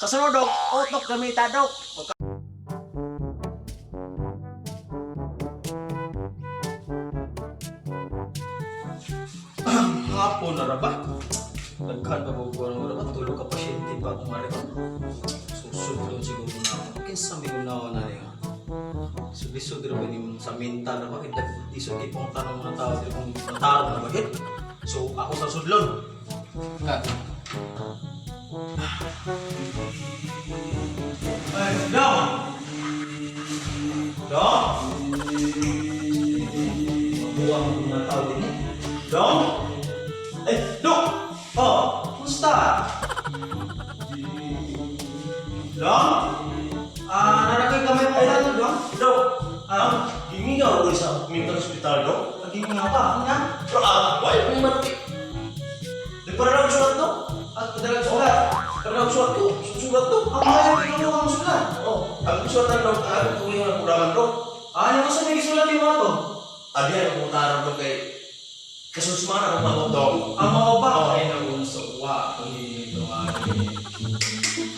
sunod, dog, utok gamita, dog. Hapon na ra ba? Daghan pa ko ra ba? Tulo ka pasyente pa akong ari ba? Susudlon siguro na ako. Kinsa may gunawa na niya? Sulisod ra ba ni sa mental ra ba? Kaya isod kay pong tanong mga tao diri kung matarong na ba gid? So ako sa sudlon. Ka. Ay, dong! Dong! Mabuwang ang mga tao din eh. Dong! Eh, Dok! Oh, kumusta? Dong? Ah, narakoy kamay mo ulan, Dong? Dok, Ah, gimingaw ko sa mental hospital, dok. pagiging nga pa, ano nga? Pero ah, why may mati? Di para lang sulat, dok. At padalag sulat. Para lang sulat ko. Sulat, dok. Ang mahal yung ang sulat. Oh, ang sulat dok, ang tuloy ng programan, dok. Ah, ano sa may gisulat yung mga to? Abi ang putaran dok kay kasusmana ang mga dok. Ang mga ba? Oo. Ay, nagunso. Wa, pagiging ito nga.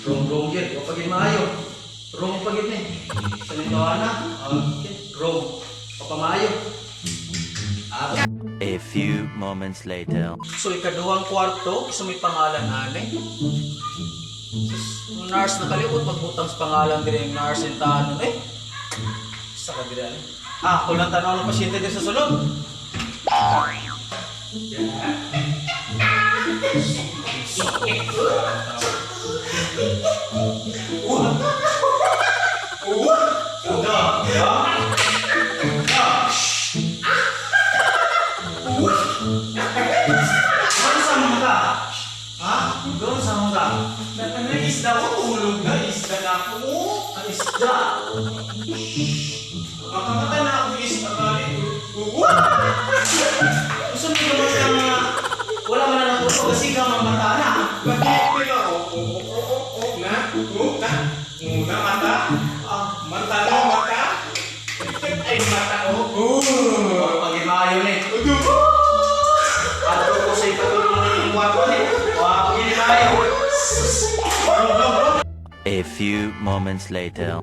Wrong, wrong yun. O, pagin maayo. Wrong pagin eh. Sa nito, ana. Okay. Wrong. Papamaayo. Ah, A few moments later. So ikaduhang kwarto, isa may pangalan ane. Sus, yung nurse na kalimot magbutang sa pangalan din yung nurse in tanon eh. Sa kabila eh. Ah, kulang tanaw ng pasyente din sa sulod. Ano sa mga ka? Ha? Doon sa mga ka? Isda ko, tulog na. Isda na ako. Ang isda. Makamata na ako isda ka. Gusto mo naman sa mga wala man na natulog kasi ka mga mata na. Bakit ka? Oo, oo, oo, oo, na. Oo, na. Muna mata. Ah, Mata na mata. Ay, mata, oo. pag-imayo ni. Ato ko sa ipatulong ng kwarto ni. Wa pag-imayo. A few moments later.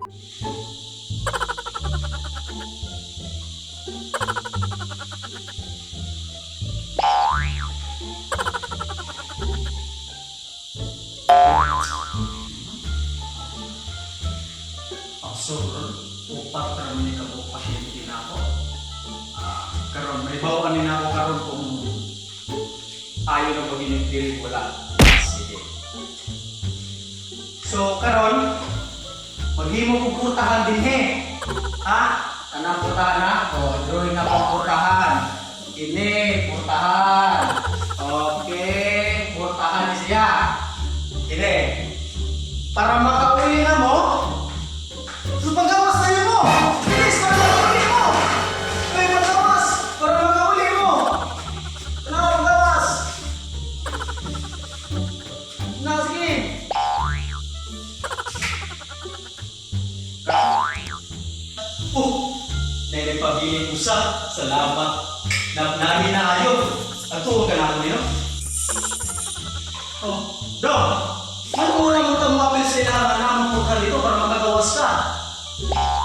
Absurd. Upat na naman ni kabuok pasyente na ako. Ah, karon may bawaan ni na ako karon kung ayaw na maging diri wala. Sige. So karon maghimo kong purtahan din he. Ha? Kanang purtahan na? O, drawing na kong purtahan. Ini, purtahan. Okay, purtahan ni siya. Ini. Para makauli na mo, so paggawas na yun mo! Bilis! Para makauli mo! Ay, paggawas! Para makauli mo! Ano, paggawas? Na, sige! Oh! Nagpabilin usa. Salamat. Nabnani na ayo. At ka na ako nino. Oh, Dong! Ano mo naman itong mapil sa ilahan na ang purkan dito para makagawas ka?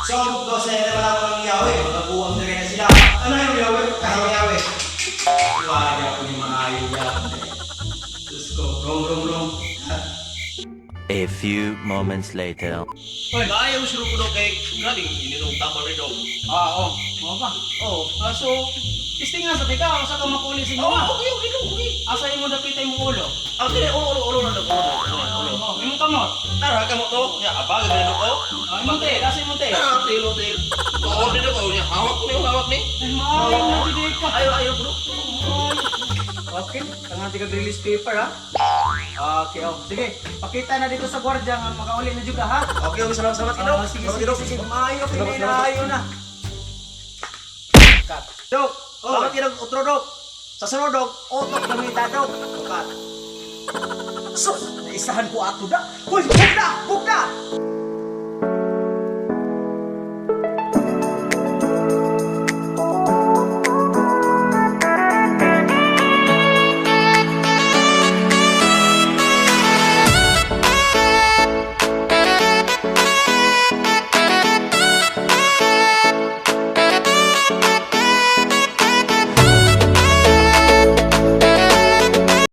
So, kasi wala ko ng yawe. Magabuang na rin na sila. Ano yung yawe? Ano yung yawe? Wala ako ni maayo yan. Diyos ko, wrong, wrong, wrong. A few moments later. Hoy, maayo suro ko dok kay grabe ininong tama rin dok. Ah, oo. Mo ba? Oh. Ah, so, testing nga sa tika, asa ka makuli sa inyo. Oh, okay, okay, dok, okay. Asa imo dapit imong ulo? Ang kini ulo ulo ulo na dok, ulo ulo ulo. Oh, imong kamot. Tara ka mo to, nya abag na dok. Oh. Ah, imong tail, asa imong tail? Tara tilo tilo. Oh, di dok, nya hawak ni hawak ni. Ay, maayo na dili ka. Ayo ayo bro. Okay, tangan tika release paper ha. Okay, oh. Sige, pakita na dito sa gwardiya nga makauli na juga ha. Okay, okay, salamat salamat Ah, sige, sige, sige. Maayo, Salamat, kini salamat. na ayo na. Cut. Dok, Oh. bakit yun ang utro dok? Sa sunod dok, utok gamita dok. Cut. Sus, naisahan ko ato da. Uy, bugda, bugda.